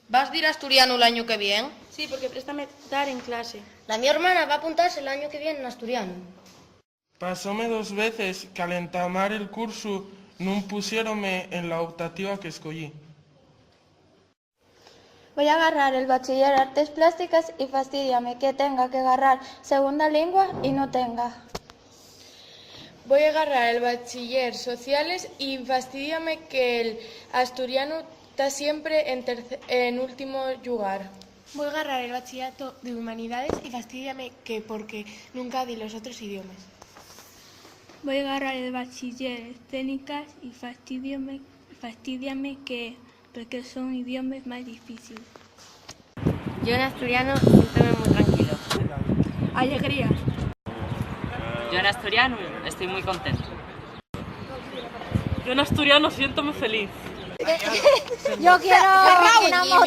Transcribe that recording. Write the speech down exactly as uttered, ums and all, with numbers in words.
¿Vas dir asturianu l'añu que vien? Sí, porque préstame dar en clase. La mi hermana va apuntase l'añu que vien n'asturianu. Pasóme dos veces qu'al entamar el cursu nun pusiéronme en la optativa qu'escoyí. Voi garrar el bachiller Artes Plásticas y fastídiame que tenga que garrar segunda lengua y no tenga. Voi garrar el bachiller Sociales y fastídiame que'l asturianu ta siempre en, terce- en último llugar. Voi garrar el bachillerato de Humanidades y fastídiame que porque nunca di los otros idiomes. Voi garrar el bachiller Escénicas y fastídiame, fastídiame que porque son idiomes más difíciles. Yo n'asturianu siéntome mui tranquilo. Alegría. Yo n'asturianu estoy muy contento. Yo n'asturianu siéntome feliz. Yo quiero una moto.